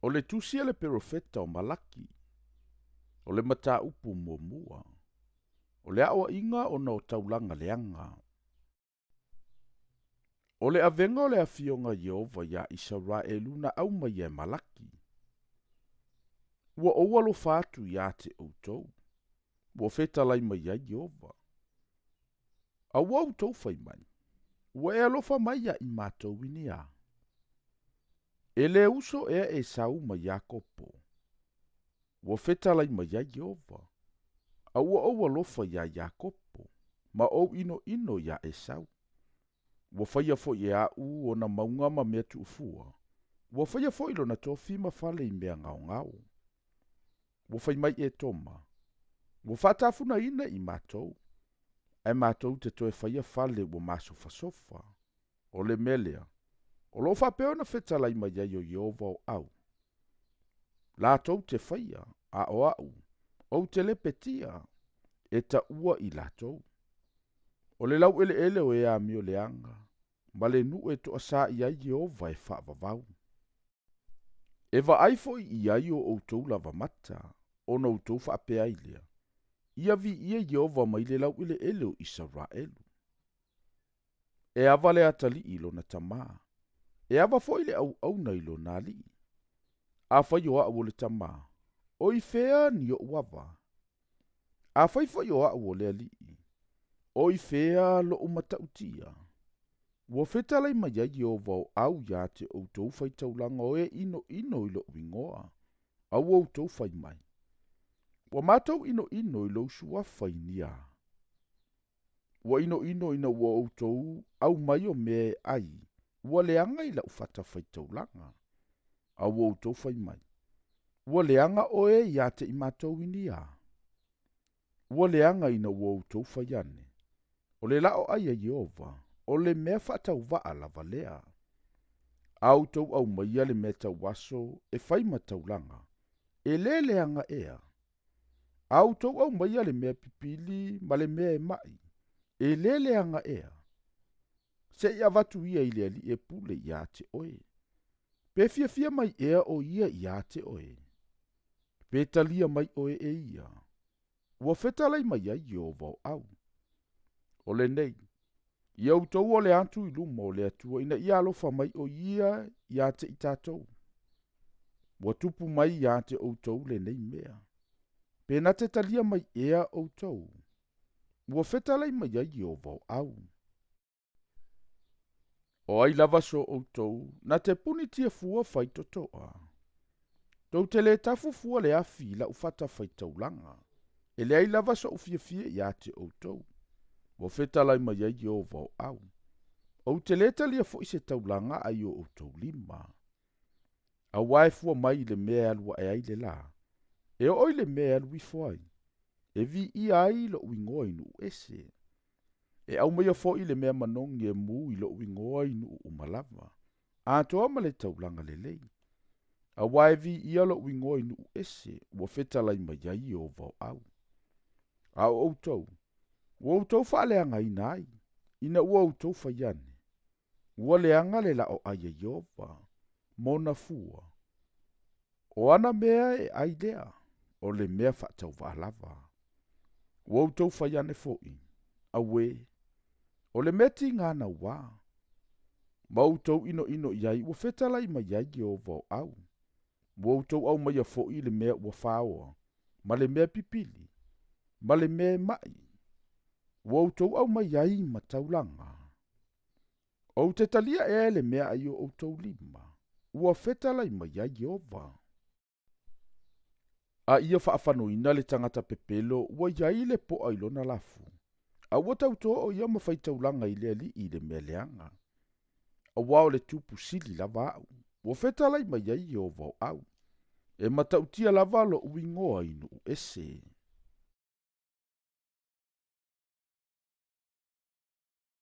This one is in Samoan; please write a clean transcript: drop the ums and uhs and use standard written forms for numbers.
O le tusi a le perofeta o Malaki, o le mataupu muamua, o le aoaiga ona o taulaga leaga. O le avega o le afioga a Ieova iā Isaraelu na aumaia e Malaki. Ua ou alofa atu iā te outou, ua fetalai mai ai Ieova. A ua outou fai mai, Ua e alofa mai iā i matou i ni a? E lē uso ea Esau ma Iakopo? Ua fetalai mai ai Ieova, a ua ou alofa iā Iakopo, ma ou ʻinoʻino iā Esau. Ua faia foi e aʻu ona mauga ma mea tuufua, ua faia foi lona tofi ma fale i mea gaogao. Ua fai mai Etoma, Ua faatafunaina i matou, ae matou te toe faia fale ua masofasofa. O le mea lea, o loo faapea ona fetalai mai ai o Ieova o au, latou te faia, a o aʻu, ou te lepetia, e taua i latou. O le laueleele o e amio leaga, ma le nuu e toasā i ai Ieova e faavavau. E vaai foi i ai o outou lava mata, ona outou faapea ai lea, Ia viia Ieova mai le laueleele o Isaraelu. E ava le atalii i lona tamā, e ava foi le auauna i lona alii. Afai o aʻu o le tamā, o i fea ni oʻu ava? Afai foi o aʻu o le alii, o i fea loʻu matautia? Ua fetalai mai ai Ieova o au iā te outou faitaulaga o e ʻinoʻino i loʻu igoa, a ua outou fai mai, Ua matou ʻinoʻino i lou suafa i ni a? Ua ʻinoʻino ina ua outou ʻaumai o mea e ʻai, ua leaga i laʻu fatafaitaulaga. A ua outou fai mai, Ua leaga ʻoe iā te i matou i ni a? Ua leaga ina ua outou fai ane, O le laʻo ʻai a Ieova, o le mea faatauvaʻa lava lea. A outou ʻaumaia le mea tauaso e fai ma taulaga, e lē leaga ea? A outou aumaia le mea pipili ma le mea e maʻi, e lē leaga ea? Se i avatu ia i le alii e pule iā te oe. Pe fiafia mai ea ʻo ia iā te oe? Pe talia mai ʻoe e ia? Ua fetalai mai ai Ieova o au. O lenei, ia outou ole atu i luma o le Atua ina ia alofa mai ʻo ia iā te i tatou. Ua tupu mai iā te outou lenei mea. Pe na te talia mai ea outou? Ua fetalai mai ai Ieova o au. O ai lava so outou na te punitia fua faitotoa? Tou te lē tafu fua le afi i laʻu fatafaitaulaga, e leai lava soʻu fiafia iā te outou. Ua fetalai mai ai Ieova o au. Ou te lē talia foi se taulaga a i o outou lima. Auā e fua mai i le mea e alu aʻe ai le lā, e oo i le mea e alu ifo ai, e viia ai loʻu igoa i nuu ese. E aumaia foi le mea manogi e mū i loʻu igoa i nuu uma lava, atoa ma le taulaga lelei. Auā e viia loʻu igoa i nuu ese, ua fetalai mai ai Ieova o au. A o outou, ua outou faaleagaina ai, ina ua outou fai ane, Ua leaga le laʻo ʻai a Ieova ma ona fua. ʻO ana mea e ʻai lea, o le mea faatauvaa lava. Ua outou fai ane foi, Auē, o le mea tigā nauā. Ma outou ʻinoʻino i ai ua fetalai mai ai Ieova o au. Ua outou ʻaumaia foi le mea ua faoa, ma le mea pipili, ma le mea e maʻi. Ua outou ʻaumai ai ma taulaga. Ou te talia ea le mea a i o outou lima, ua fetalai mai ai Ieova. A ia faafanoina le tagata pepelo ua i ai le poʻa i lona lafu, a ua tautō ʻo ia ma faitaulaga i le alii i le mea leaga. Auā o le tupu sili lava aʻu, ua fetalai mai ai Ieova o au. E matautia lava loʻu igoa i nuu ese.